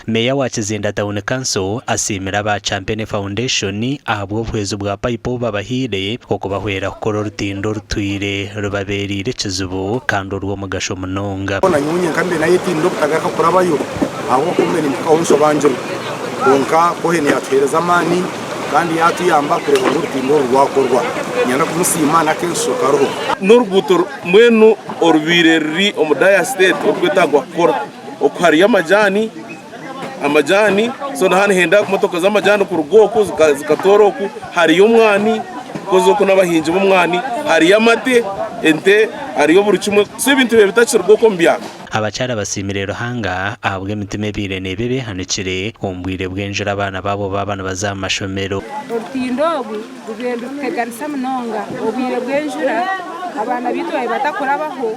Meeya wa Kizinda Town Council asiimire aba Champene Foundation ahabw'obuhwezi bwa payipu obu babahaire okubahwera kukora orutindo orutwire rubabeereire ekizibu kandi orw'omugasho munonga. Hoona nyowe nyenka mbe nayetiinire obutagaruka kurabayo ahabw'okuba mbe nimpikaho nshobangirwe. Kwonka Cohen yatuheereza amaani kandi yatuyamba kureeba ngu orutindo oru rwakorwa. Niinyenda kumusiima n'akeeshusho kariho. N'oruguuto mbwenu orubaire ruri omu dire state orukwetagwa kukora. Oku hariyo amajaani, amajaani so naha nihenda motoka z'amajaani kuruga oku zikatoora oku. Hariyo omwani kozi oku n'abahingi b'omwani, hariyo amate, ente, hariyo buri kimwe so ebintu biba bitakiruga oku omu byaro. Abakyara basiimire Ruhanga ahabw'emitima ebaire neeba ebehanikire omu bwire bw'enjura abaana baabo baaba nibaza aha mashomero. Orutindo oru rubaire nirututeganisa munonga obwire bw'enjura abaana baitu babaire batakurabaho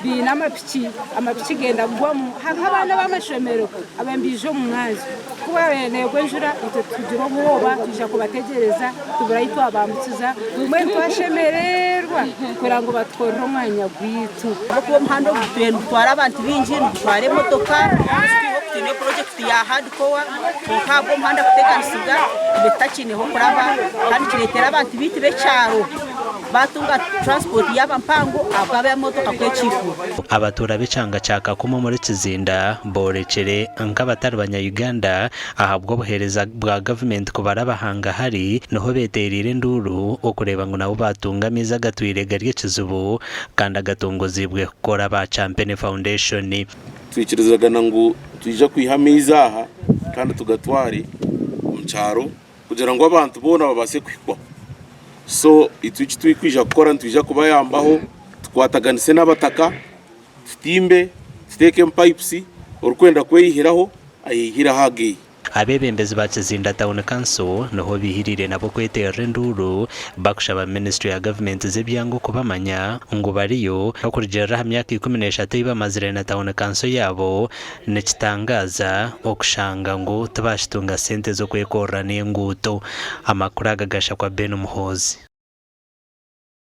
baine amapiki, amapiki genda kugwamu. Hariho abaana ab'amashomero ababaire nibaija omu mwazyo ku baabaire neegwa enjura itwe tugira obwoba twija kubategyereza tubura ahu twabambukiza mbwenu twashemererwa kureba ngu batukorera omwanya gwaitu. Ahabw'okuba omuhanda ogu gutwire nigutwara abantu baingi, nigutwara emotoka, twine purojekiti ya hardcore kwonka ahabw'omuhanda kuteganisibwa tube tutakiine h'okuraba kandi kireetera abantu baitu b'ekyaro baatunga transport yaaba mpango ahabw'abemotoka kwekiikuura. Abatuura b'ekyanga kya Kakuma omuri Kizinda boorekire nk'abatari banya-Uganda ahabw'obuheereza bwa gavumenti kubaraba hangahari niho beteereire enduuru okureeba ngu nabo baatunga amaizi agatwire gari ekizibu kandi agatongoziibwe kukora aba Champene Foundation. Twikirizagana ngu twija kwiha amaizi aha kandi tugatware omu kyaro kugira ngu abantu boona babaase kuhikwaho. So itwe eki turikwija kukora nitwija kubayambaho tukwataganise n'abataka tutimbe tuteekemu pipes orikwenda kweyihiraho ayeyihiraho ageye. Abeebembezi ba Kizinda Town Council niho baihiriire nabo kweteerera enduuru bakushaba minisiture ya gavumenti z'ebyanga okubamanya ngu bariyo n'okurugiirira aha myaka 13 ei bamazire na Town Council yaabo nikitangaaza okushanga ngu tibaashitunga sente z'okwekorera n'enguuto. Amakuru aga gashakwa Ben Muhoozi.